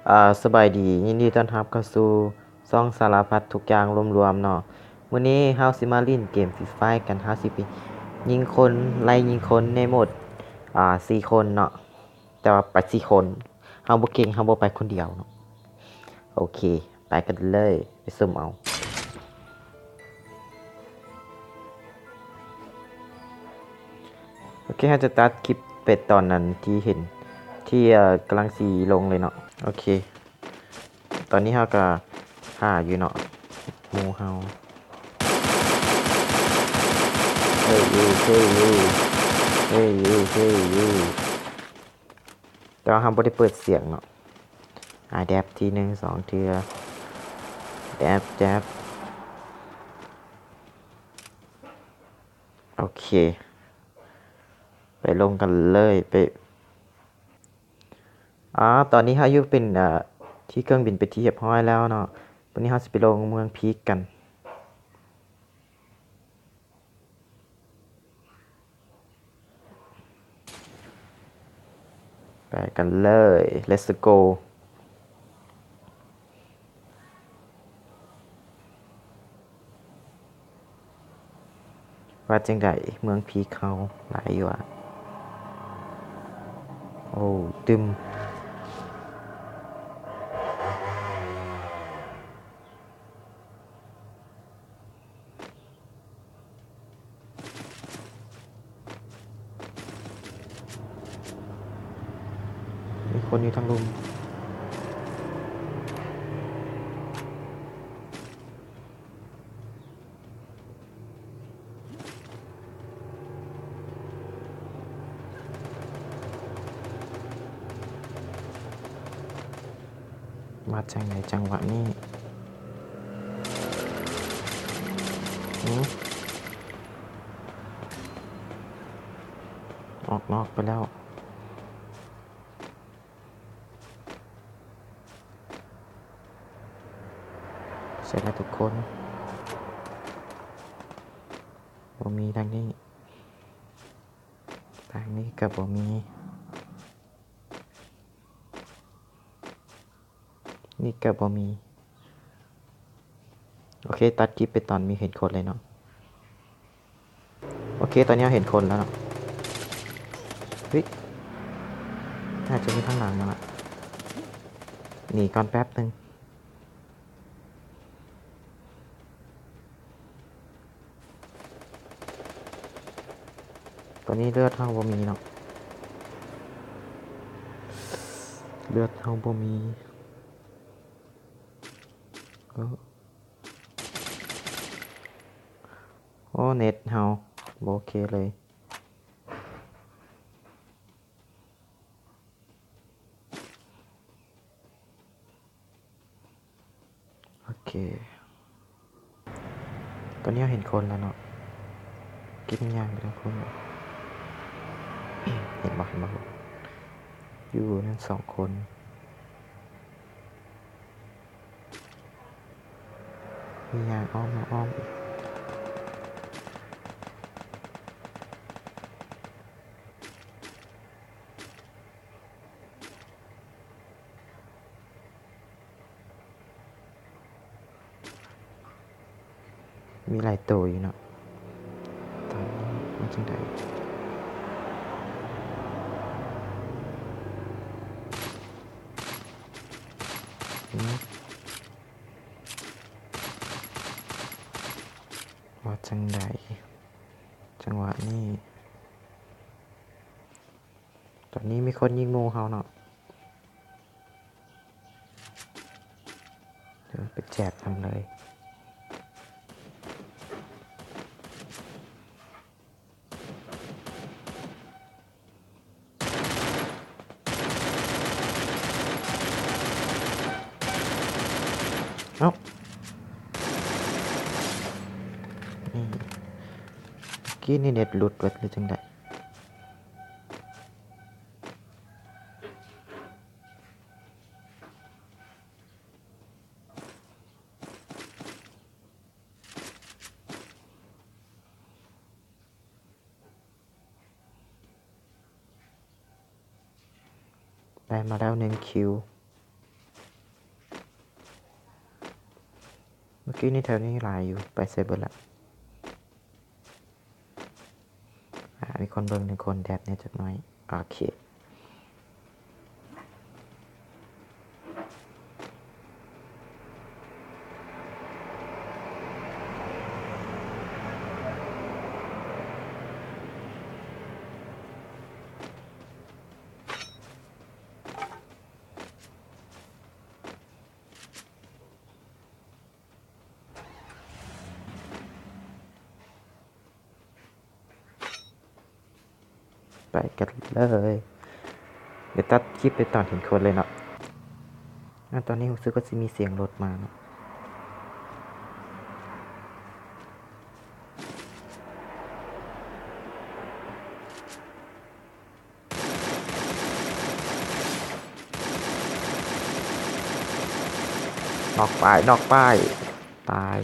ອາ ສະບາຍດີ ຍິນດີຕ້ອນຮັບເຂົ້າສູ່ຊ່ອງສາລະພັດທຸກຢ່າງລວມໆເນາະ. ມື້ນີ້ເຮົາຊິມາຫຼິ້ນເກມຟຣີຟາຍກັນ. ເຮົາຊິໄປຍິງຄົນ ໄລ່ຍິງຄົນໃນໂໝດ ອາ ສີ່ຄົນເນາະ. ແຕ່ວ່າໄປສີ່ຄົນ ເຮົາບໍ່ເກັ່ງ ເຮົາບໍ່ໄປຄົນດຽວເນາະ. ໂອເຄ ໄປກັນເລີຍ ໄປສຸ່ມເອົາ. ໂອເຄ ເຮົາຈະຕັດຄລິບໄປຕອນນັ້ນທີ່ເຫັນ ທີ່ ເອີ ກຳລັງຊິລົງເລີຍເນາະ. ໂອເຄ ຕອນນີ້ເຮົາກະຫາຢູ່ເນາະ ໝູ່ເຮົາ. ເຮີ້ຍ ເຮີ້ຍ ເຮີ້ຍ ເຮີ້ຍ ເຮີ້ຍ. ແຕ່ວ່າເຮົາບໍ່ໄດ້ເປີດສຽງເນາະ. ອາ ແດັບທີໜຶ່ງສອງເທື່ອ ແດັບ ແດັບ. ໂອເຄ ໄປລົງກັນເລີຍ ໄປ. ອາ ຕອນນີ້ເຮົາຢູ່ເປັນ ເອີ ທີ່ເຄື່ອງບິນເປັນທີ່ຮຽບຮ້ອຍແລ້ວເນາະ. ບາດນີ້ເຮົາຊິໄປລົງເມືອງພີກກັນ. ໄປກັນເລີຍ ເລັດສະໂກ. ວ່າຈັ່ງໃດ ເມືອງພີກເຮົາຫຼາຍຢູ່ຫວາ? ໂອ້ ຕຶມ. ມີຄົນຢູ່ທາງລຸ່ມ. ມາຈັ່ງໃດຈັງຫວະນີ້? ຫື? ອອກນອກໄປແລ້ວ. ໃສ່ລະທຸກຄົນ. ບໍ່ມີທາງນີ້. ທາງນີ້ກະບໍ່ມີ. ນີ້ກະບໍ່ມີ. ໂອເຄ ຕັດຄລິບໄປຕອນມີເຫັນຄົນເລີຍເນາະ. ໂອເຄ ຕອນນີ້ເຮົາເຫັນຄົນແລ້ວເນາະ. ເຮີ້ຍ ໜ້າຈະມີທາງຫຼັງນັ້ນລະ. ໜີກ່ອນແປັບໜຶ່ງ. ຕອນນີ້ເລືອດເຮົາບໍ່ມີເນາະ. ເລືອດເຮົາບໍ່ມີ. ໂອ້ ໂອ້ ເນັດເຮົາບໍ່ໂອເຄເລີຍ. ໂອເຄ ຕອນນີ້ເຮົາເຫັນຄົນແລ້ວເນາະ. ກິບຍ່າງໄປທາງພຸ້ນ. ເຫັນບໍ່ ເຫັນບໍ່? ຢູ່ນັ້ນສອງຄົນ. ມີຍ່າງອ້ອມມາອ້ອມອີກ. ມີຫຼາຍໂຕຢູ່ເນາະ. ຕອນນີ້ມັນຈັ່ງໃດ? ອືມ ວ່າຈັ່ງໃດ ຈັງຫວະນີ້? ຕອນນີ້ມີຄົນຍິງໝູ່ເຮົາເນາະ. ເດີ ໄປແຈກນຳເລີຍ. ເອົ້າ ນີ້ ກີ້ນີ້ເນັດຫຼຸດເບິດ ຫຼືຈັ່ງໃດ? ໄດ້ມາແລ້ວໜຶ່ງຄິວ. ມື້ກີ້ນີ້ແຖວນີ້ຫຼາຍຢູ່ ໄປໃສເບິດລະ? ອ່າ ມີຄົນເບິ່ງໜຶ່ງຄົນ ແດດແດ່ຈັກໜ້ອຍ. ໂອເຄ. ໄປກັນເລີຍ. ດຽວຕັດຄລິບໄປຕອນເຫັນຄົນເລີຍເນາະ. ອາ ຕອນນີ້ຮູ້ສຶກວ່າຊິມີສຽງລົດມາເນາະ. ນອກປ້າຍ ນອກປ້າຍ ຕາຍ.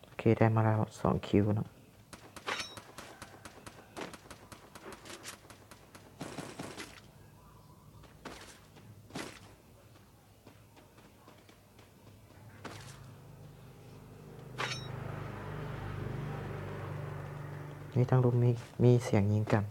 ໂອເຄ ໄດ້ມາແລ້ວສອງຄິວເນາະ. ນີ້ທາງລຸ່ມມີ ມີສຽງຍິງກັນ.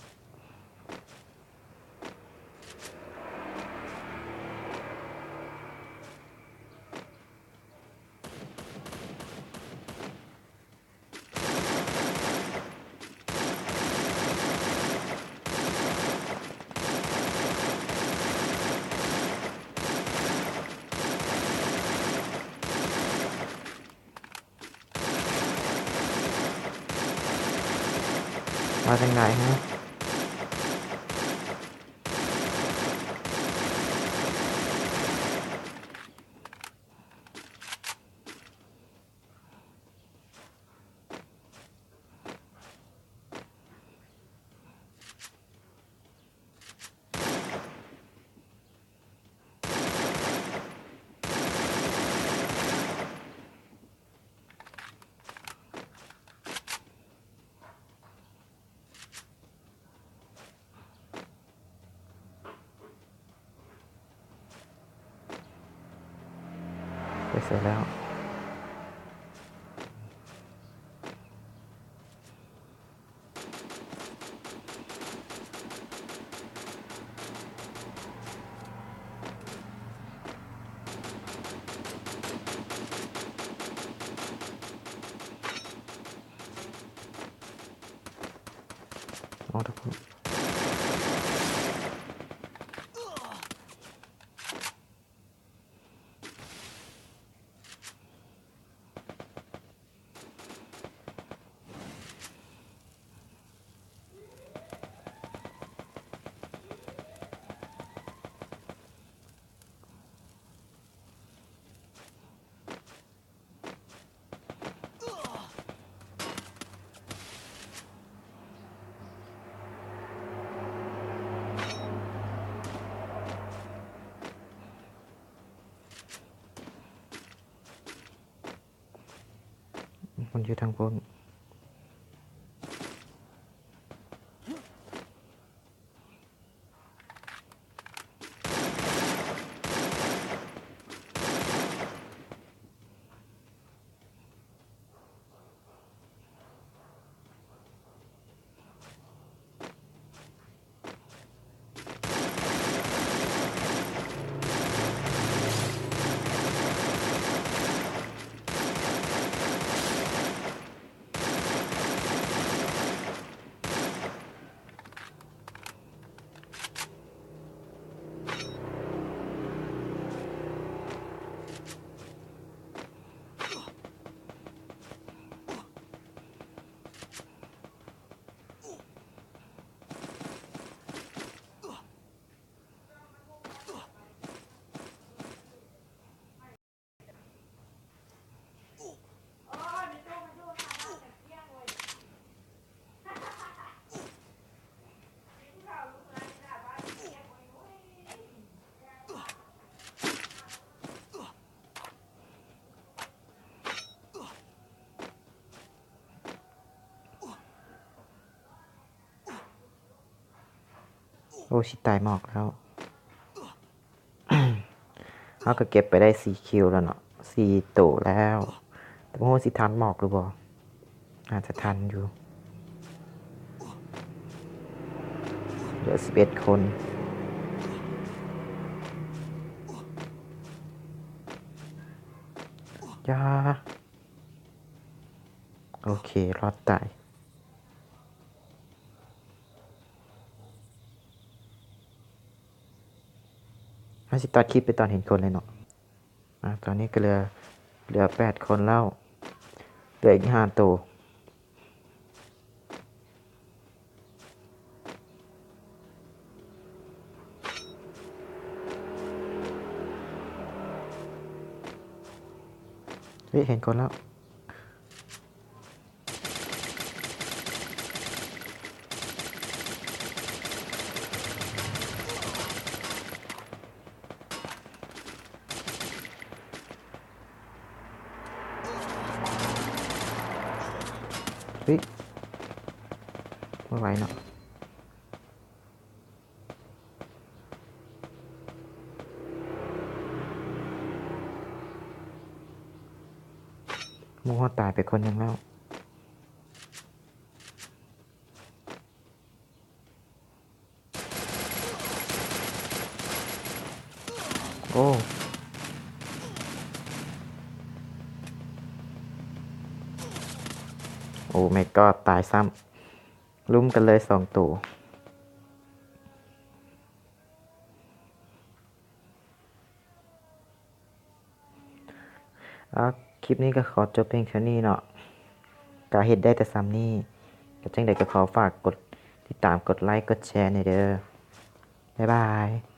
ມາທາງໃດຮະ? ໄປໃສແລ້ວ? ເອົາ ທຸກຄົນ. ມັນຢູ່ທາງພຸ້ນ. ໂອ້ ຊິຕາຍໝອກແລ້ວ. ເຮົາກໍເກັບໄປໄດ້ສີ່ຄິວແລ້ວເນາະ ສີ່ໂຕແລ້ວ ແຕ່ບໍ່ຮູ້ຊິທັນໝອກຫຼືບໍ່ ອາດຈະທັນຢູ່ ເຫຼືອສິບເອັດຄົນ ຢ່າ ໂອເຄ ລອດຕາຍ. ເຮົາຊິຕັດຄລິບໄປຕອນເຫັນຄົນເລີຍເນາະ. ອາ ຕອນນີ້ກໍເຫຼືອ ເຫຼືອແປດຄົນແລ້ວ ເຫຼືອອີກຫ້າໂຕ. ເອີ ເຫັນຄົນແລ້ວ. ເຮີ້ຍ ບໍ່ໄຫວເນາະ. ໝູ່ເຮົາຕາຍໄປຄົນໜຶ່ງແລ້ວ. ໂອ້ ໂອ້ my god ຕາຍຊ້ຳ ລຸມກັນເລີຍສອງໂຕ. ອາ ຄລິບນີ້ກໍຂໍຈົບພຽງເທົ່ານີ້ເນາະ ກໍເຮັດໄດ້ແຕ່ສ່ຳນີ້ ກໍຈັ່ງໃດກໍຂໍຝາກກົດຕິດຕາມ ກົດໄລ ກົດແຊແດ່ເດີ ບາຍບາຍ.